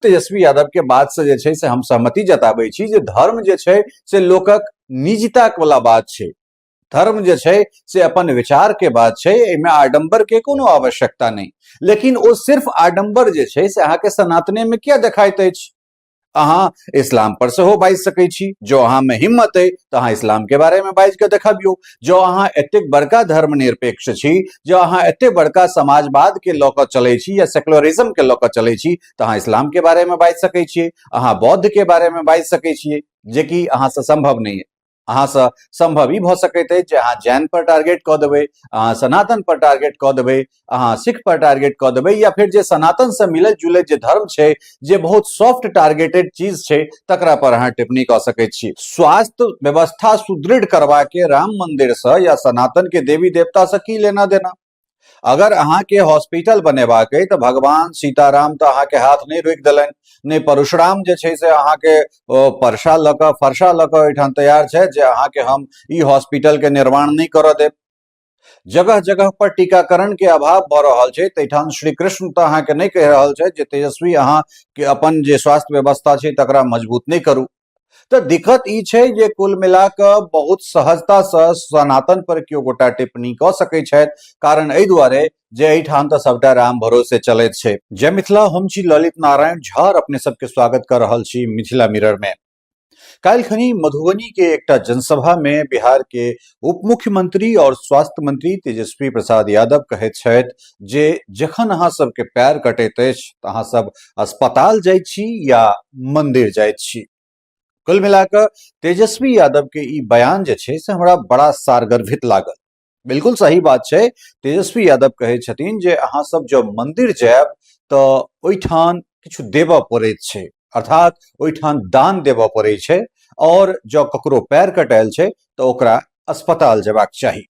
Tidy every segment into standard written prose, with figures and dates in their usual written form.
तेजस्वी यादव के बात से जे छै से हम सहमति जताबै छी जे धर्म जे छै से लोकक निजता वाला बात छै। धर्म जे छै से अपन विचार के बात छै, एहिमे आडंबर के कोनो आवश्यकता नहि। लेकिन ओ सिर्फ आडंबर जे छै से अहाँके सनातने में किया देखाइत अछि? अहाँ इस्लाम पर सेहो बाजि सकै छी। जो अहाँ में हिम्मत अइ तऽ अहाँ इस्लाम के बारे में बाजि कऽ देखबियौ। जो अहाँ एतेक बड़का धर्मनिरपेक्ष छी, जो अहाँ एतेक बड़का समाजवाद के लऽ कऽ चलै छी या सेकुलरिज्म के लऽ कऽ चलै छी, तऽ अहाँ इस्लाम के बारे में बाजि सकै छियै, अहाँ बौद्ध के बारे में बाजि सकै छियै, जेकि अहाँ से संभव नहि है। अहाँसँ संभव ई भऽ सकैत अछि जे अहाँ जैन पर टारगेट कऽ देबै, अहाँ सनातन पर टारगेट कऽ देबै, अहाँ सिख पर टारगेट कऽ देबै, या फेर जे सनातन से मिलैत जुलैत जे धर्म छै, जे बहुत सॉफ्ट टारगेटेड चीज छै, तकरा पर अहाँ टिप्पणी कऽ सकैत छी। स्वास्थ्य व्यवस्था सुदृढ़ करबाके राम मंदिर से या सनातन के देवी देवता से की लेना देना? अगर अहाँके हॉस्पिटल बनेबाक अइ तऽ भगवान सीताराम तऽ अहाँके हाथ नहि रोकि देलनि, नहि परशुराम जे छै से अहाँके परसा लऽ कऽ, फरसा लऽ कऽ ओहिठाम तैयार छथि जे अहाँके हम ई हॉस्पिटल के निर्माण नहि करऽ देब। जगह जगह पर टीकाकरण के अभाव भऽ रहल छै, ताहिठाम श्री कृष्ण तऽ अहाँके नहि कहि रहल छथि जे तेजस्वी अहाँ के अपन जे स्वास्थ्य व्यवस्था छै तकरा मजबूत नहि करू। तऽ दिक्कत ई छै जे कुल मिला कऽ बहुत सहजतासँ सनातन पर केओ गोटा टिप्पणी कऽ सकै छथि, कारण एहि दुआरे जे एहिठाम तऽ सबटा राम भरोसे चलैत छै। जय मिथिला, हम छी ललित नारायण झा, अपने सबके स्वागत कर रहल छी मिथिला मिरर में। काल्हि खनी मधुबनी के एकटा जनसभा में बिहार के उप मुख्यमंत्री और स्वास्थ्य मंत्री तेजस्वी प्रसाद यादव कहैत छथि जे जखन अहाँ सबके पैर कटैत अछि तऽ अहाँ सब अस्पताल जाइत छी या मंदिर जाइत छी। कुल मिलाकऽ तेजस्वी यादव के ई बयान जे छै से हमरा बड़ा सारगर्भित लागल। बिल्कुल सही बात छै। तेजस्वी यादव कहै छथिन जे अहाँ सब जब मंदिर जायब तऽ ओहिठाम किछु देबऽ पड़ैत छै, अर्थात ओहिठाम दान देबऽ पड़ै छै, और जँ ककरो पैर कटायल छै तऽ ओकरा अस्पताल जेबाक चाही।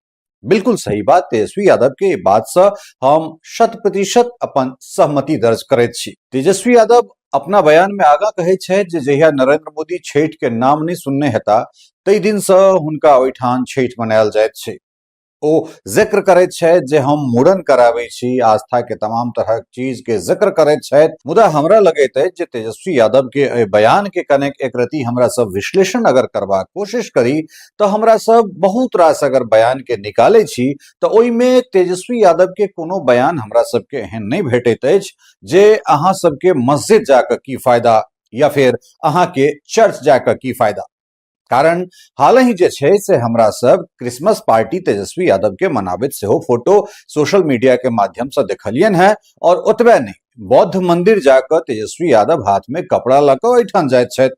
बिल्कुल सही बात। तेजस्वी यादव के बात से हम 100% अपन सहमति दर्ज करैत छी। तेजस्वी यादव अपना बयान में आगा कहै छथि जे जहिया नरेंद्र मोदी छठि के नाम नहि सुनने हेता ताहि दिन से हुनका ओहिठाम छठि मनायल जाइत छै। ओ जिक्र करैत छथि जे हम मूड़न कराबै छी, आस्था के तमाम तरहक चीज के जिक्र करैत छथि। मुदा हमरा लगैत अछि जे तेजस्वी यादव के एहि बयान के कनेक एक रति हमरा सब विश्लेषण अगर करबाक कोशिश करी तऽ हमरा सब बहुत रास अगर बयान के निकालै छी तऽ ओहिमे तेजस्वी यादव के कोनो बयान हमरा सबके एहन नहि भेटैत अछि जे अहाँ सबके मस्जिद जाकऽ की फायदा या फिर अहाँके चर्च जाकऽ की फायदा। कारण हाल ही जे छै से हमरा सब क्रिसमस पार्टी तेजस्वी यादव के मनाबैत सेहो फोटो सोशल मीडिया के माध्यम से देखलियन है। और ओतबे नहि, बौद्ध मंदिर जाकऽ तेजस्वी यादव हाथ में कपड़ा लऽ कऽ ओहिठाम जाइत छथि।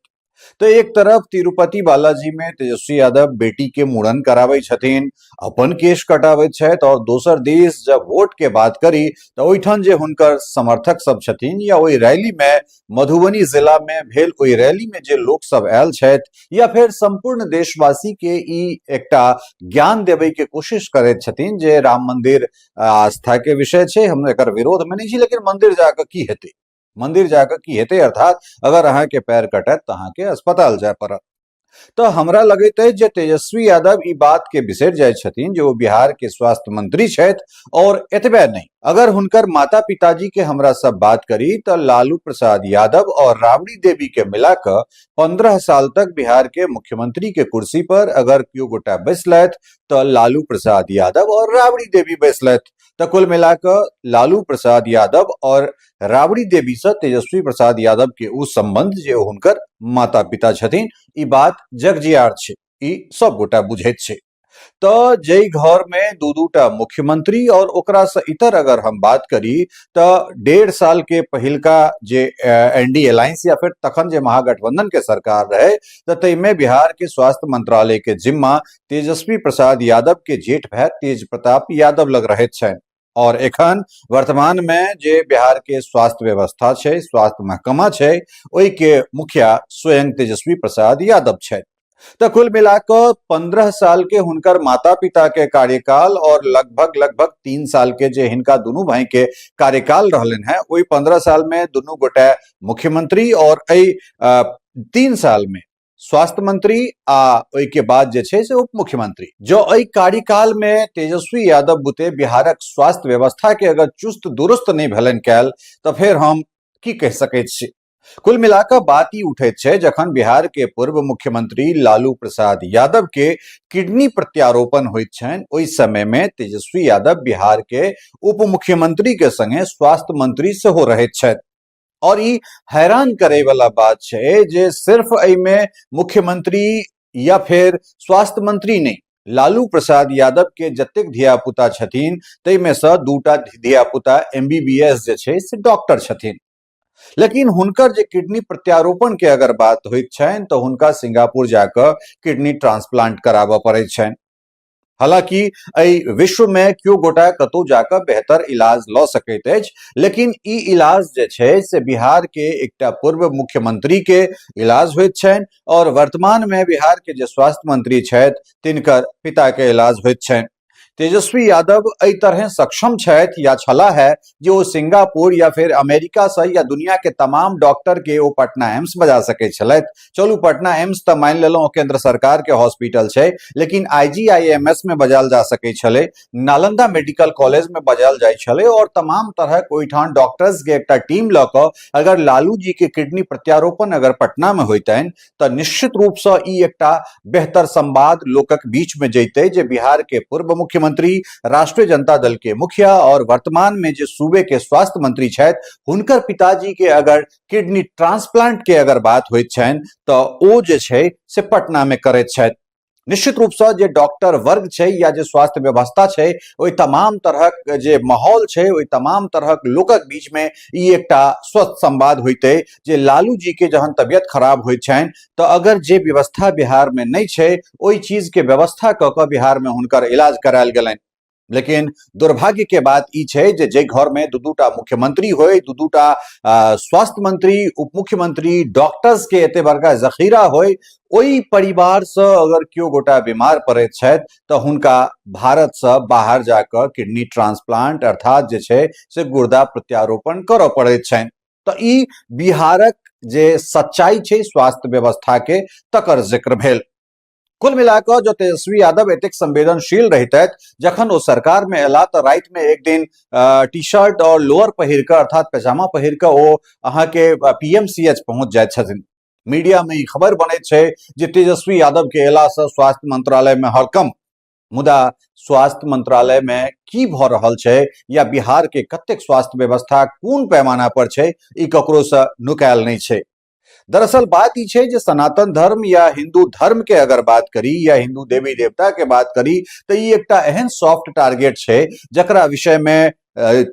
तो एक तरफ तिरुपति बालाजी में तेजस्वी यादव बेटी के मूड़न कराबै छथिन, अपन केश कटाबैत छथि, और दोसर दिस जब वोट के बात करी तो ओहिठाम जे हुनकर समर्थक सब छथिन या ओहि रैली में मधुबनी जिला में भेल ओहि रैली में जे लोक सब आयल छथि या फिर संपूर्ण देशवासी के ई एकटा ज्ञान देबै के कोशिश करैत छथिन जे राम मंदिर आस्था के विषय छै, हम एकर विरोध में नहीं छी, लेकिन मंदिर जाकऽ की हेतै, मंदिर जाकऽ की हेतै, अर्थात अगर अहाँके पैर कटत तऽ अहाँके अस्पताल जाय पड़त। तऽ हमरा लगैत अछि जे तेजस्वी यादव ई बात के बिसरि जाइ छथिन जे ओ बिहार के स्वास्थ्य मंत्री छथि। और एतबे नहि, अगर हुनकर माता पिताजी के हमरा सब बात करी तऽ लालू प्रसाद यादव और राबड़ी देवी के मिलाकऽ 15 साल तक बिहार के मुख्यमंत्री के कुर्सी पर अगर केओ गोटा बैसलथि तऽ लालू प्रसाद यादव और राबड़ी देवी बैसलथि। तऽ कुल मिलाकऽ लालू प्रसाद यादव और राबड़ी देवी से तेजस्वी प्रसाद यादव के ओ संबंध जे हुनकर माता पिता छथिन, ई बात जगजियार छै, ई सब गोटा बुझैत छै। तऽ जाहि घर में दू दूटा मुख्यमंत्री और ओकरा से इतर अगर हम बात करी तऽ 1.5 साल के पहिलका जे एन डी अलायंस या फिर तखन जे महागठबंधन के सरकार रहे तऽ ताहिमे बिहार के स्वास्थ्य मंत्रालय के जिम्मा तेजस्वी प्रसाद यादव के जेठ भाई तेज प्रताप यादव लग रहैत छनि। और एखन वर्तमान में जे बिहार के स्वास्थ्य व्यवस्था छै, स्वास्थ्य महकमा छै, ओहि के मुखिया स्वयं तेजस्वी प्रसाद यादव छथि। तऽ कुल मिलाकऽ 15 साल के हुनकर माता पिता के कार्यकाल और लगभग लगभग 3 साल के जे हिनका दुनू भाई के कार्यकाल रहलनि हैं, ओहि 15 साल में दुनू गोटे मुख्यमंत्री और एहि 3 साल में स्वास्थ्य मंत्री आ ओहि के बाद जे छै से उप मुख्यमंत्री। जो एहि कार्यकाल में तेजस्वी यादव बुते बिहारक स्वास्थ्य व्यवस्था के अगर चुस्त दुरुस्त नहीं भेलनि कयल तऽ फेर हम की कहि सकैत छी। कुल मिलाकऽ बात ई उठैत छै, जखन बिहार के पूर्व मुख्यमंत्री लालू प्रसाद यादव के किडनी प्रत्यारोपण होइत छनि, ओहि समय में तेजस्वी यादव बिहार के उप मुख्यमंत्री के संगे स्वास्थ्य मंत्री सेहो रहैत छथि। और ई हैरान करे वाला बात छै जे सिर्फ एहिमे मुख्यमंत्री या फिर स्वास्थ्य मंत्री नहीं, लालू प्रसाद यादव के जतेक धिया पुता छथिन ताहिमे से दूटा धिया पुता एमबीबीएस जे छै से डॉक्टर छथिन, लेकिन हुनकर जे किडनी प्रत्यारोपण के अगर बात होइत छनि तऽ हुनका सिंगापुर जाकऽ किडनी ट्रांसप्लांट कराबऽ पड़ैत छनि। हालांकि एहि विश्व में केओ गोटा कतौ जाकऽ बेहतर इलाज लऽ सकैत अछि, लेकिन ई इलाज जे छै से बिहार के एकटा पूर्व मुख्यमंत्री के इलाज होइत छनि और वर्तमान में बिहार के जे स्वास्थ्य मंत्री छथि तिनकर पिता के इलाज होइत छनि। तेजस्वी यादव एहि तरह सक्षम छथि या छला है जे ओ सिंगापुर या फिर अमेरिका से या दुनिया के तमाम डॉक्टर के ओ पटना एम्स बजा सकै छलथि। चलू पटना एम्स तऽ मानि लेलहुँ केंद्र सरकार के हॉस्पिटल छै, लेकिन आईजीआईएमएस में बजायल जा सकै छलै, नालंदा मेडिकल कॉलेज में बजायल जाइ छलै और तमाम तरहक ओहिठाम डॉक्टर्स के एकटा टीम लऽ कऽ अगर लालू जी के किडनी प्रत्यारोपण अगर पटना में होइतनि तऽ निश्चित रूप से ई एकटा बेहतर संवाद लोकक बीच में जैते जे बिहार के पूर्व मुख्यमंत्री, राष्ट्रीय जनता दल के मुखिया और वर्तमान में जे सूबे के स्वास्थ्य मंत्री छथि हुनकर पिताजी के अगर किडनी ट्रांसप्लांट के अगर बात होइत छनि तऽ ओ जे छै से पटना में करैत छथि। निश्चित रूप से जे डॉक्टर वर्ग छै या जे स्वास्थ्य व्यवस्था छै ओहि तमाम तरहक जे माहौल छै ओहि तमाम तरहक लोकक बीच में ई एकटा स्वस्थ संवाद होइतै जे लालू जी के जहन तबियत खराब होइत छनि तऽ अगर जे व्यवस्था बिहार में नहि छै ओहि चीज के व्यवस्था कऽ कऽ बिहार में हुनकर इलाज करायल गेलनि। लेकिन दुर्भाग्य के बात ई छै जे जाहि घर में दू दूटा मुख्यमंत्री होय, दू दूटा स्वास्थ्य मंत्री, उप मुख्यमंत्री, डॉक्टर्स के एते बड़का जखीरा होय, ओहि परिवार से अगर केओ गोटा बीमार पड़ैत छथि तऽ हुनका भारत से बाहर जाकऽ किडनी ट्रांसप्लांट अर्थात जे छै से गुर्दा प्रत्यारोपण करऽ पड़ैत छनि। तऽ ई बिहारक जे सच्चाई छै स्वास्थ्य व्यवस्था के तकर जिक्र भेल। कुल मिलाकऽ जो तेजस्वी यादव एतेक संवेदनशील रहितथि, जखन ओ सरकार में एला तऽ राति में एक दिन टी शर्ट और लोअर पहिर कऽ अर्थात पैजामा पहिर कऽ ओ अहाँके पीएमसीएच पहुंच जाइत छथिन। मीडिया में ई खबर बनैत छै जे तेजस्वी यादव के एला से स्वास्थ्य मंत्रालय में हड़कंप, मुदा स्वास्थ्य मंत्रालय में की भऽ रहल छै या बिहार के कतेक स्वास्थ्य व्यवस्था कोन पैमाना पर छै ई ककरो से नुकायल नहि छै। दरअसल बात ई छै जे सनातन धर्म या हिंदू धर्म के अगर बात करी या हिंदू देवी देवता के बात करी तऽ ई एकटा एहन सॉफ्ट टारगेट छै जकरा विषय में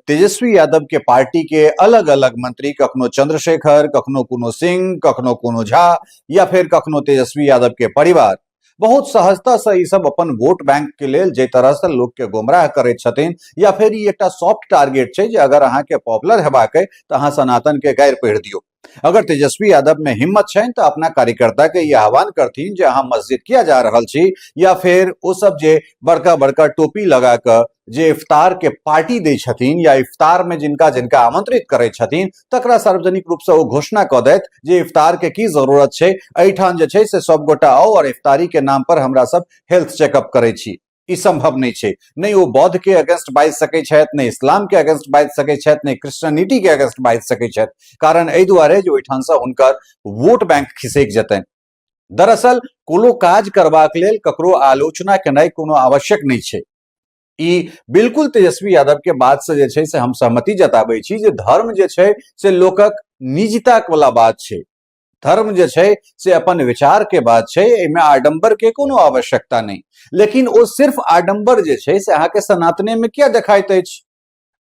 तेजस्वी यादव के पार्टी के अलग अलग मंत्री, कखनो चंद्रशेखर, कखनो कोनो सिंह, कखनो कोनो झा या फिर कखनो तेजस्वी यादव के परिवार बहुत सहजता से ई सब अपन वोट बैंक के लेल जे तरह से लोक के गुमराह करैत छथिन या फिर ई एकटा सॉफ्ट टारगेट छै जे अगर अहाँ के पॉपुलर हेबाक अइ तऽ अहाँ सनातन के गारि पढ़ि दियौ। अगर तेजस्वी यादव में हिम्मत छनि तऽ अपना कार्यकर्ता के ई आह्वान करथिन जे अहाँ मस्जिद किया जा रहल छी या फिर ओ सब जे बड़का बड़का टोपी लगा कऽ जे इफ्तार के पार्टी दै छथिन या इफ्तार में जिनका जिनका आमंत्रित करै छथिन तकरा सार्वजनिक रूप से ओ घोषणा कऽ दैत जे इफ्तार के की जरूरत छै, एहिठाम जे छै से सब गोटा आउ और इफ्तारी के नाम पर हमरा सब हेल्थ चेकअप करै छी। ई संभव नहि छै। नहि ओ बौद्ध के अगेंस्ट बाजि सकै छथि, नहि इस्लाम के अगेंस्ट बाजि सकै छथि, नहि क्रिश्चियनिटी के अगेंस्ट बाजि सकै छथि, कारण एहि दुआरे जे ओहिठाम से हुनकर वोट बैंक खिसकि जेतनि। दरअसल कोनो काज करबाक लेल ककरो आलोचना केनाइ कोनो आवश्यक नहि छै। ई बिल्कुल तेजस्वी यादव के बात से जे छै से हम सहमति जताबै छी जे धर्म जे छै से लोकक निजता वाला बात छै, धर्म जे छै से अपन विचार के बात छै, एहिमे आडंबर के कोनो आवश्यकता नहि। लेकिन ओ सिर्फ आडंबर जे छै से अहाँके सनातने में किया देखाइत अछि?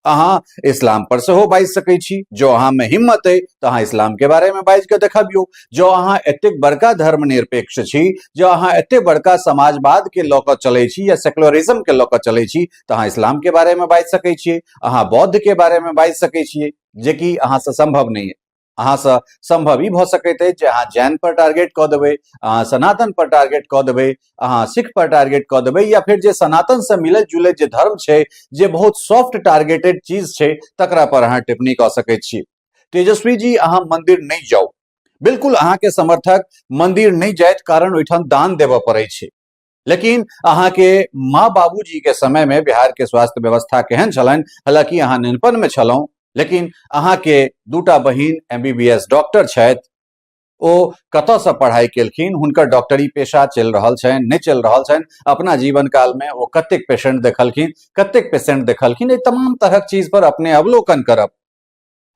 अहाँ इस्लाम पर सेहो बाजि सकै छी, जँ अहाँ में हिम्मत अइ तऽ अहाँ इस्लाम के बारे में बाजि कऽ देखबियौ। जँ अहाँ एतेक बड़का धर्मनिरपेक्ष छी, जँ अहाँ एतेक बड़का समाजवाद के लऽ कऽ चलै छी या सेकुलरिज्म के लऽ कऽ चलै छी तऽ अहाँ इस्लाम के बारे में बाजि सकै छियै, अहाँ बौद्ध के बारे में बाजि सकै छियै, जेकि अहाँ से संभव नहि अइ। अहाँ से संभव ई भऽ सकैत अछि जे अहाँ जैन पर टारगेट कऽ देबै, अहाँ सनातन पर टारगेट कऽ देबै, अहाँ सिख पर टारगेट कऽ देबै या फिर जे सनातन से मिलैत जुलैत जे धर्म छै, जे बहुत सॉफ्ट टारगेटेड चीज छै, तकरा पर अहाँ टिप्पणी कऽ सकैत छी। तेजस्वी जी, अहाँ मंदिर नहि जाउ, बिल्कुल अहाँके समर्थक मंदिर नहि जाइत, कारण ओहिठाम दान देबऽ पड़ै छै। लेकिन अहाँके माँ बाबूजी के समय में बिहार के स्वास्थ्य व्यवस्था केहन छलनि, हालांकि अहाँ नेनपन में छलहुँ, लेकिन अहाँके दूटा बहिन एमबीबीएस डॉक्टर छथि, ओ कतऽसँ पढ़ाइ केलखिन, हुनकर डॉक्टरी पेशा चलि रहल छनि नहि चलि रहल छनि, अपना जीवन कालमे ओ कतेक पेशेंट देखलखिन, कतेक पेशेंट देखलखिन, एहि तमाम तरहक चीज पर अपने अवलोकन करब।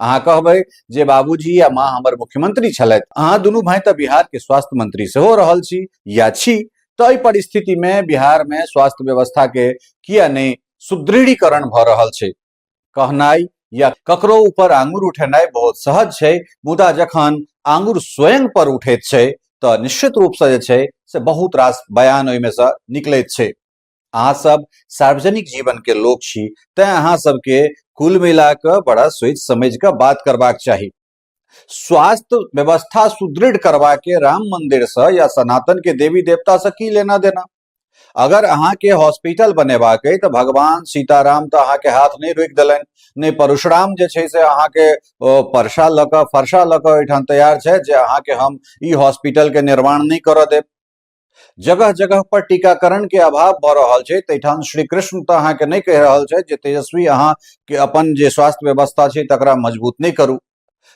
अहाँ कहबै जे बाबूजी या माँ हमर मुख्यमंत्री छलथि, अहाँ दुनू भाई तऽ बिहार के स्वास्थ्य मंत्री सेहो रहल छी या छी, तऽ एहि परिस्थिति में बिहार में स्वास्थ्य व्यवस्था के किया नहि सुदृढ़ीकरण भऽ रहल छै? कहनाइ या ककरो ऊपर आंगुर उठेनाइ बहुत सहज छै, मुदा जखन आंगुर स्वयं पर उठैत छै तऽ निश्चित रूपसँ जे छै से बहुत रास बयान ओहिमे सँ निकलैत छै। अहाँ सब सार्वजनिक जीवन के लोक छी, तैं अहाँ सबके कुल मिला कऽ बड़ा सोचि समझि कऽ बात करबाक चाही। स्वास्थ्य व्यवस्था सुदृढ़ करबा के राम मंदिर से या सनातन के देवी देवता से की लेना देना? अगर अहाँ के हॉस्पिटल बनेबाक अइ तऽ भगवान सीताराम तऽ अहाँ के हाथ नहि रोकि देलनि, नहि परशुराम जे छै से अहाँ के परसा लऽ कऽ फरसा लऽ कऽ ओहिठाम तैयार छथि जे अहाँ के हम ई हॉस्पिटल के निर्माण नहि करऽ देब। जगह जगह पर टीकाकरण के अभाव भऽ रहल छै, ताहिठाम श्री कृष्ण तऽ अहाँके नहि कहि रहल छथि जे तेजस्वी अहाँ के अपन जे स्वास्थ्य व्यवस्था छै तकरा मजबूत नहि करू।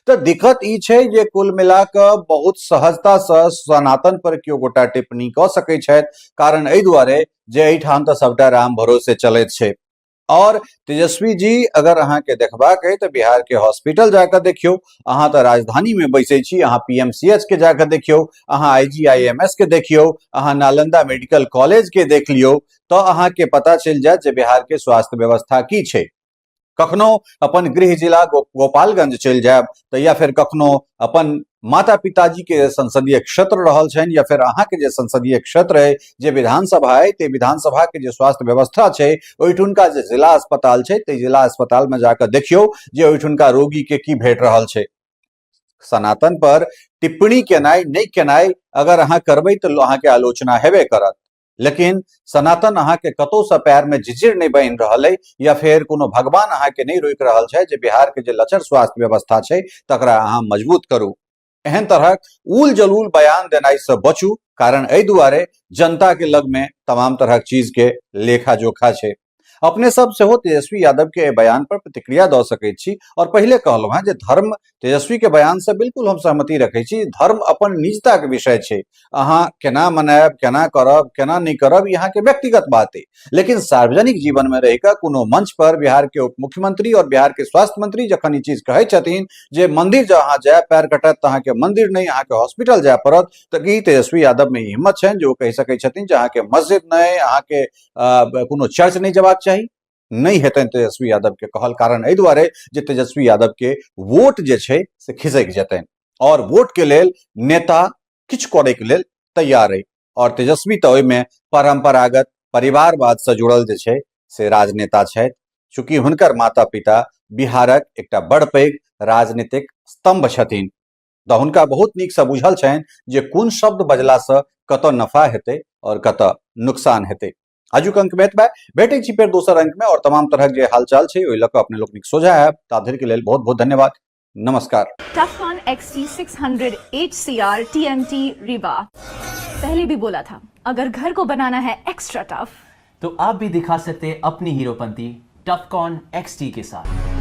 तऽ दिक्कत ई छै जे कुल मिला कऽ बहुत सहजतासँ सनातन पर केओ गोटा टिप्पणी कऽ सकै छथि, कारण एहि दुआरे जे एहिठाम तऽ सबटा राम भरोसे चलैत छै। और तेजस्वी जी अगर अहाँके देखबाक अइ तऽ बिहार के हॉस्पिटल जाकऽ देखियौ, अहाँ तऽ राजधानी में बैसै छी, अहाँ पी एम सी एच के जाकऽ देखियौ, अहाँ आई जी I am S के देखियौ, अहाँ नालंदा मेडिकल कॉलेज के देख लियौ, तऽ अहाँके पता चलि जायत जे बिहार के स्वास्थ्य व्यवस्था की छै। कखनो अपन गृह जिला गोपालगंज चलि जायब तऽ या फेर कखनो अपन माता पिताजी के संसदीय क्षेत्र रहल छनि या फेर अहाँके जे संसदीय क्षेत्र अइ, जे विधानसभा अइ, ते विधानसभा के जे स्वास्थ्य व्यवस्था छै, ओहिठुनका जे जिला अस्पताल छै, ताहि जिला अस्पताल में जाकऽ देखियौ जे ओहिठुनका रोगी के की भेट रहल छै। सनातन पर टिप्पणी केनाइ नहि केनाइ अगर अहाँ करबै तऽ अहाँके आलोचना हेबे करत, लेकिन सनातन अहाँके कतौसँ पैरमे झिझिर नहि बान्हि रहल अइ या फेर कोनो भगवान अहाँके नहि रोकि रहल छै जे बिहारके जे लचर स्वास्थ्य व्यवस्था छै तकरा अहाँ मजबूत करू। एहन तरहक उल जलूल बयान देनाइसँ बचू, कारण एहि दुआरे जनताके लगमे तमाम तरहक चीजके लेखा जोखा छै। अपने सब सेहो तेजस्वी यादव के बयान पर प्रतिक्रिया दऽ सकैत छी। और पहिले कहलहुँ हेँ जे धर्म तेजस्वी के बयान से बिल्कुल हम सहमति रखै छी। धर्म अपन निजता के विषय छै, अहाँ केना मनायब, केना करब, केना नहि करब, ई अहाँके व्यक्तिगत बात अइ। लेकिन सार्वजनिक जीवन में रहि कऽ कोनो मंच पर बिहार के उप मुख्यमंत्री और बिहार के स्वास्थ्य मंत्री जखन ई चीज कहै छथिन जे मंदिर जँ अहाँ जायब पैर कटत तऽ अहाँके मंदिर नहि अहाँके हॉस्पिटल जाय पड़त, तऽ की तेजस्वी यादव में ई हिम्मत छनि जे ओ कहि सकै छथिन जे अहाँके मस्जिद नहि, अहाँके कोनो चर्च नहि जबाक चाही? नहि हेतनि तेजस्वी यादव के कहल, कारण एहि दुआरे जे तेजस्वी यादव के वोट जे छै से खिसकि जेतनि और वोट के लेल नेता किछु करे के लेल तैयार अइ और तेजस्वी तऽ ओहिमे परंपरागत परिवारवाद से जुड़ल जे छै से राजनेता छथि। चूँकि हुनकर माता पिता बिहारक एकटा बड़ पैघ राजनीतिक स्तंभ छथिन, तऽ हुनका बहुत नीकसँ बुझल छनि जे कोन शब्द बजलासँ कतऽ नफा हेतै और कतऽ नुकसान हेतै। आजुक अंक में एतबा, भेटै छी फेर दोसर अंक में और तमाम तरहक जे हालचाल छै ओहि लऽ कऽ अपने लोकनिक सोझा आयब। ता धरि के लेल बहुत बहुत धन्यवाद, नमस्कार। Tufcon XT600 HCR TMT Rewa। पहले भी बोला था, अगर घर को बनाना है एक्स्ट्रा टफ तो आप भी दिखा सकते हैं अपनी हीरोपंती टफकॉन XT के साथ।